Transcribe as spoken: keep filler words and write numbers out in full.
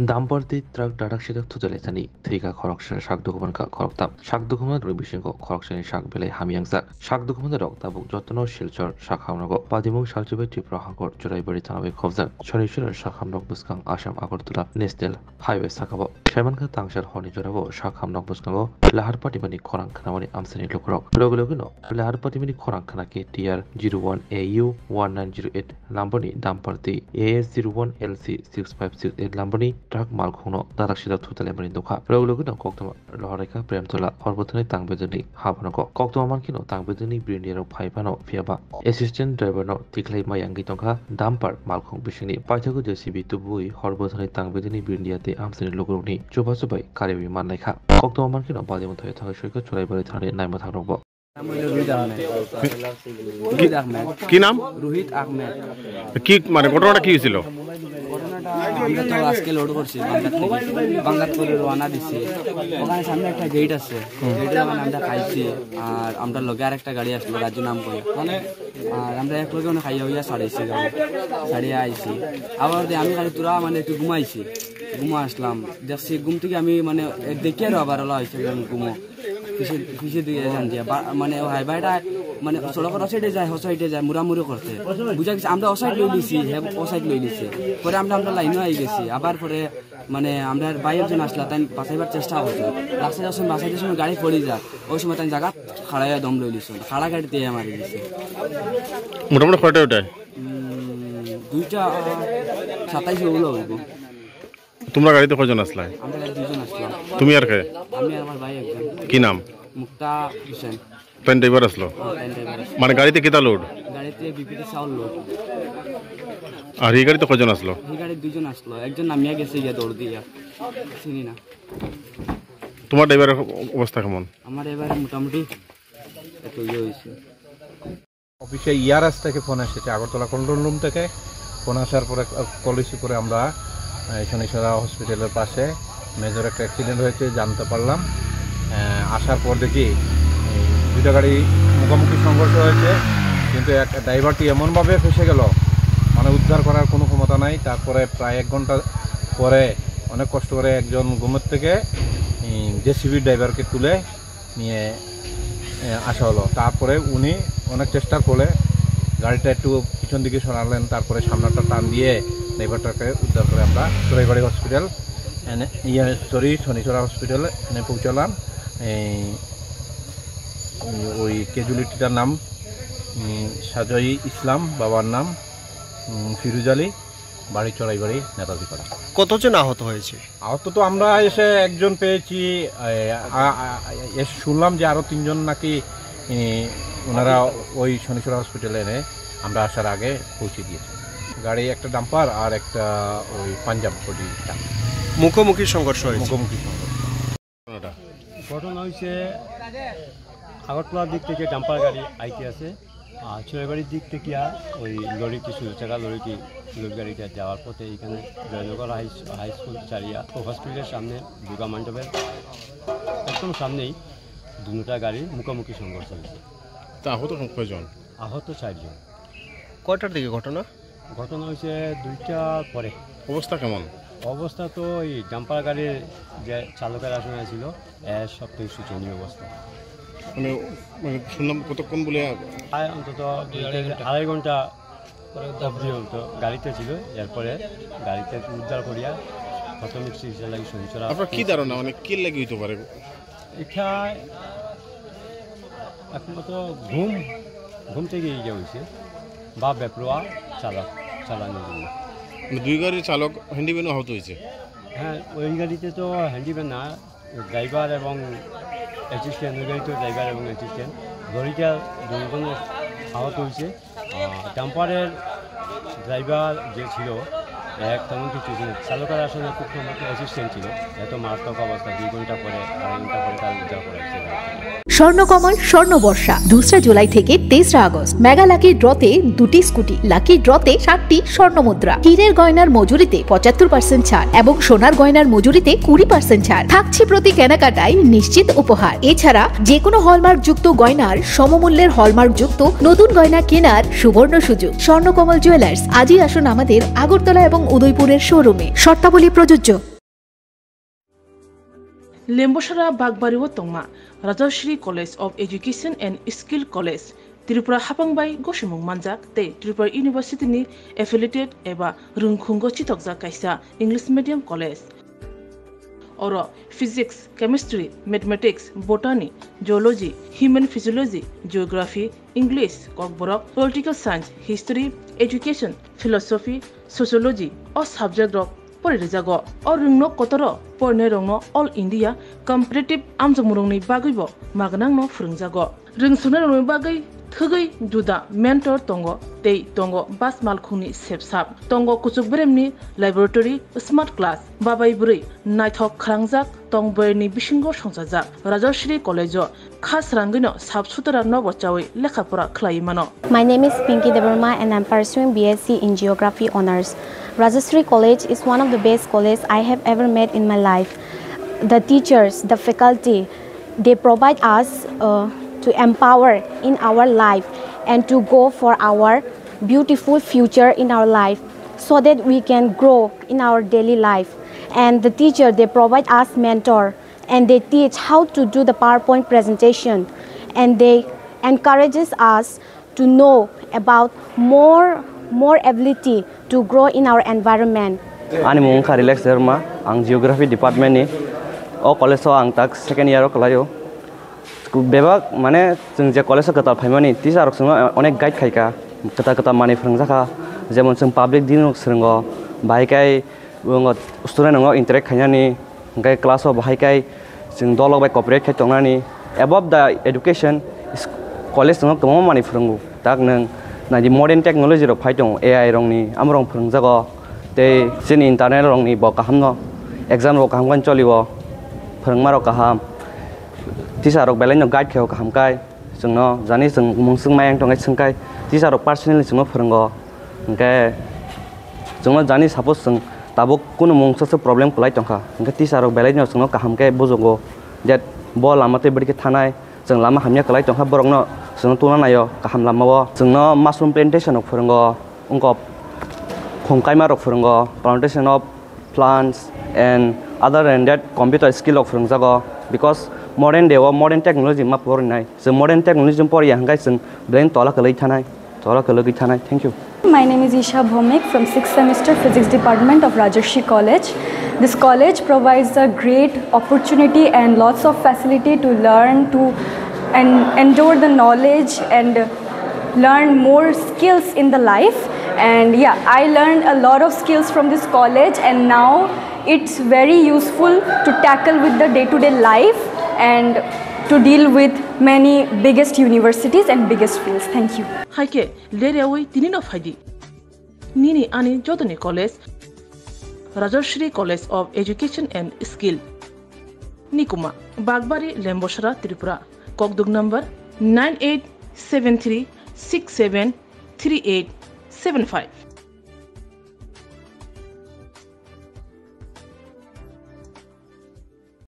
Dumper tei truck dadak sidak thutalaisani thwikha khoroksa, sak dukhumankha khoroktham. Sak dukhumanarokni bisingo khoroksani sak belai hamyangsa. Sak dukhumanarok tabuk jotono Silchar sak hamrogo. Padimung salchibai Tripura hangkor Churaibari thana bai khobjak. Chonishwara sak hamrok bwskang Assam Agartala National Highway sakao. Khaimankha tangsal horni jorao sak hamrok bwskango lahar patimani khorang khnamani amchaini lukurok. Loge logeno lahar patimani khorang khna khe T R zero one A U one nine zero eight numberni dumper tei A S zero one L C six five six eight numberni truck malkhungno dadak sidak thutalaimani nukha. Loge logeno koktwma Loharikha Premtola Horbothani Tangbeduni haphanogo. Koktwma mankheno Tangbeduni Brindiarok phai phano phiyaba assistant driver no tikhlai mayangwi tongkha dumper malkhung bisingni. Paithago J C B tubui Horbothani Tangbeduni Brindia tei amchaini lukurokni chubachu bai kariwi manlaikha. Koktwma mankheno Balimunthai thangwi soikha Churaibari thanani naima thangrokbo. নাম হলো রুহিত আহমেদ। কি, রুহিত আহমেদ। কি নাম? রুহিত আহমেদ। কি, মানে, ঘটনাটা কি হয়েছিল? ঘটনাটা আমরা তো আজকে লোড করছি বাংলার থেকে। বাংলার করে রওনা দিছি। ওখানে সামনে একটা গেট আছে। গেটে ওখানে আমরা খাইছি। আর আমরা লগে আর একটা গাড়ি আসলো, রাজু নাম করে। আর আমরা এক লগে ওখানে খাইয়া হইয়া ছাড়াইছি গাড়ি। ছাড়িয়ে আইছি। আবার দিয়ে আমি খালি তোরা, মানে, একটু ঘুমাইছি। ঘুমা আসলাম। দেখছি ঘুম থেকে আমি, মানে, এ, দেখি আরো আবার ওলা হয়েছে ঘুমো। পিছে, পিছে দিকে যান দিয়া, বা-, মানে, ও হাই বাইটা, মানে, সড়কর ও সাইডে যায়, ও সাইডে যায়, মুড়ামুড়ি করতে। বুঝা গেছে, আমরা ও সাইড লই লিছি, হে ও সাইড লই লিছি। পরে আমরা, আমরা লাইনও আই গেছি। আবার পরে, মানে, আমরা ভাই একজন আসলা, তাই বাঁচাইবার চেষ্টা করছে। রাস্তায় যখন বাঁচাইতে সময় গাড়ি পড়ে যায়, ওই সময় তাই জায়গা খাড়াইয়া দম লই লিছে। খাড়া গাড়ি দিয়ে মারি দিছে। মোটামুটি কয়টা ওটায়? উম, দুইটা সাতাইশে ওগুলো হইব। তোমরা গাড়িতে কয়জন আসলায়? আমরা দুইজন আসলাম। তুমি আর কে? আমি আর আমার ভাই একজন। কি নাম? মুক্তা হোসেন। তাই ড্রাইভার আসলো? হ্যাঁ, তাই ড্রাইভার আসলো। মানে গাড়িতে কিতা লোড? গাড়িতে বিপিটি চাউল লোড। আর এই গাড়িতে কয়জন আসলো? এই গাড়িত দুইজন আসলো, একজন নামিয়া গেছে গিয়া দৌড় দিয়া, চিনি না। তোমার ড্রাইভারের অবস্থা কেমন? আমার এবারে মোটামুটি একটু ইয়ে হয়েছে। অফিসে ইয়ারাস থেকে ফোন এসেছে, আগরতলা কন্ট্রোল রুম থেকে ফোন আসার পরে, আহ, কল রিসিভ করে আমরা, আহ, শনিচরা হসপিটালের পাশে মেজর একটা অ্যাক্সিডেন্ট হয়েছে জানতে পারলাম। আহ, আসার পর দেখি এই দুইটা গাড়ি মুখোমুখি সংঘর্ষ হয়েছে, কিন্তু এক ড্রাইভারটি এমনভাবে ফেঁসে গেল, মানে উদ্ধার করার কোনো ক্ষমতা নাই। তারপরে প্রায় এক ঘন্টা পরে অনেক কষ্ট করে একজন ঘুমের থেকে, উম, জেসিবির ড্রাইভারকে তুলে নিয়ে, এ, আসা হলো। তারপরে উনি অনেক চেষ্টার ফলে গাড়িটা একটু পিছন দিকে সরালেন, তারপরে সামনেটা টান দিয়ে ড্রাইভারটাকে উদ্ধার করে আমরা চোরাইবাড়ি হসপিটাল এনে, ইয়ে, সরি, শনিচরা হসপিটাল এনে পৌঁছালাম। এই, ওই ক্যাজুয়ালিটিটার নাম, উম, সাজয়ী ইসলাম, বাবার নাম, উম, ফিরোজ আলী, বাড়ি চড়াইবাড়ি, নেতাজিপাড়া। কতজন আহত হয়েছে? আহত তো আমরা এসে একজন পেয়েছি, এ, আ-, আ-, এসে শুনলাম যে আরো তিনজন নাকি, এ, ওনারা ওই শনিচরা হসপিটালে এনে আমরা আসার আগে পৌঁছে দিয়েছে। গাড়ি একটা ডাম্পার আর একটা ওই পাঞ্জাব বডি ট্রাক। মুখোমুখি সংঘর্ষ হয়েছে। মুখোমুখি সংঘর্ষ। ঘটনাটা? ঘটনা হয়েছে আগরতলার দিক থেকে ডাম্পার গাড়ি আইতে আছে, আর চোরাইবাড়ির দিক থেকে ওই লরি, কিছু চাকা লরিটি, লরি গাড়িটা যাওয়ার পথে এখানে জয়নগর হাই, হাই স্কুল চারিয়া ও হসপিটালের সামনে দুর্গা মণ্ডপের একদম সামনেই দুটা গাড়ি মুখোমুখি সংঘর্ষ হয়েছে। তা আহত কয়জন? আহত চারজন। কয়টার দিকে ঘটনা? ঘটনা হয়েছে দুইটার পরে। অবস্থা কেমন? অবস্থা তো এই ডাম্পার গাড়ির যে চালকের আসনে ছিল, এর সব থেকে শোচনীয় অবস্থা। মানে, মানে শুনলাম কতক্ষণ বলে? প্রায় অন্তত দুই আড়াই ঘন্টা। আড়াই ঘন্টা অবধি অন্তত গাড়িতে ছিল। এরপরে গাড়িতে উদ্ধার করিয়া প্রাথমিক চিকিৎসা লাগি শনিচরা। আপনার কি ধারণা, মানে, কি লাগি হইতে পারে? এটা একমাত্র ঘুম, ঘুম থেকে ইয়ে হয়েছে বা বেপরোয়া চালক, চালানোর জন্য। মানে দুই গাড়ির চালক হ্যান্ডিম্যানও আহত হয়েছে? হ্যাঁ, ওই গাড়িতে তো হ্যান্ডিম্যান না, ড্রাইভার এবং অ্যাসিস্ট্যান্ট, ওই গাড়িতে ড্রাইভার এবং অ্যাসিস্ট্যান্ট। লরিটা দুজনে আহত হয়েছে। আহ, ডাম্পারের ড্রাইভার যে ছিল, এক তেমন কিছু ছিল না। চালকের আসলে খুব সম্ভবত অ্যাসিস্ট্যান্ট ছিল। এত মারাত্মক অবস্থা, দুই ঘন্টা পরে, আড়াই ঘন্টা পরে তার উদ্ধার করা হয়েছে। স্বর্ণকমল স্বর্ণ বর্ষা, দোসরা জুলাই থেকে তেসরা আগস্ট। মেগা লাকি ড্রতে দুটি স্কুটি, লাকি ড্রতে সাতটি স্বর্ণ মুদ্রা, হীরের গয়নার মজুরিতে পঁচাত্তর পার্সেন্ট ছাড় এবং সোনার গয়নার মজুরিতে কুড়ি পার্সেন্ট ছাড় থাকছে। প্রতি কেনাকাটায় নিশ্চিত উপহার। এছাড়া যে কোনো হলমার্কযুক্ত গয়নার সমমূল্যের হলমার্কযুক্ত নতুন গয়না কেনার সুবর্ণ সুযোগ। স্বর্ণকমল জুয়েলার্স, আজই আসুন আমাদের আগরতলা এবং উদয়পুরের শোরুমে। শর্তাবলী প্রযোজ্য। Lembosara Bagbario tongma Rajashri College of Education and Skill College, Tripura hapang bai gosimung manjak tei Tripura University ni affiliated eba rwngkhungo chithokjak kaisa English medium college. Oro physics, chemistry, mathematics, botany, zoology, human physiology, geography, English, Kokborok, political science, history, education, philosophy, sociology o subject rok pori rijago. O rwngno kotoro porinai rokno All India competitive amjokmung rokni bagwi bo magnangno phwrwngjago. Rwngsuknai rokni bagwi thwgwi juda mentor tongo tei tongo bas malkhungni sepsap. Tongo kuchuk beremni laboratory, smart class, babai bwrwi naithok kharangjak tong boyarni bisingo songchajak. Rajashri College o kha srangwino sap sutara nobo chawi lekha pora khlaiwi mano. My name is Pinky Debbarma and I'm pursuing B S C in Geography Honours. Rajashri College is one of the best colleges I have ever met in my life. The teachers, the faculty, they provide us uh, to empower in our life and to go for our beautiful future in our life so that we can grow in our daily life. And the teacher, they provide us mentor and they teach how to do the PowerPoint presentation and they encourages us to know about more more ability to grow in our environment. Ani mung wngkha Relax Debbarma, ang Geography Department ni. O college o ang tak second year o kwlaio. Bebak mane chwng je college o kwtal phaimani teacher rok chwngno onek guide khaika, kwtal kwtal manwi phwrwngjakha, jemon chwng public din rok swrwngo, bahai khe Bo wngkha student rokno interact khainani, hwnkhe class o bahai khai chwng dolok bai cooperate khai tongnani. Above the education, is-, college rokno kwbangma manwi phwrwngo. Tak nwng naidi modern technology rok phai tongo, A I rokni, amorok phwrwngjago. Tei chini internal rokni bo kahamno, exam rok kaham khe cholio, phwrwngma rok kaham. Teacher rok belai no guide khaio kaham khai. Chwngno jani chwng mung swngmai ang tongkhe swngkhai teacher rok personally chwngno phwrwngo. Hwnkhe chwngno jani suppose chwng tabuk kunu mungsa se problem kwlai tongkha, hwnkhe teacher rok belai no chwngno kaham khe bujugo je bo lama tei bwrwi khe thanai, chwng lama hamya kwlai tongkha borokno chwngno tungna naio kaham lamao. Chwngno mushroom plantation rok phwrwngo, wngkha khum kaima rok phwrwngo, plantation of plants and other than that computer skill rok phwrwngjago, because modern day o modern technology ma porinai. Chwng modern technology poriya hwnkhe chwng belai tola kwlwi thanai, tola kwlwgwi thanai. Thank you. My name is Isha Bhowmik from sixth semester Physics Department of Rajarshi College. This college provides a great opportunity and lots of facility to learn, to and endure the knowledge and learn more skills in the life. And yeah, I learned a lot of skills from this college, and now it's very useful to tackle with the day-to-day life and to deal with many biggest universities and biggest fields. Thank you. Hai khe, leriawi tini no phaidi. Nini ani jotoni college, Rajashri College of Education and Skill. Nikuma, Bagbari, Lembosara, Tripura. Kokduk number nine eight seven three six seven three eight seven five.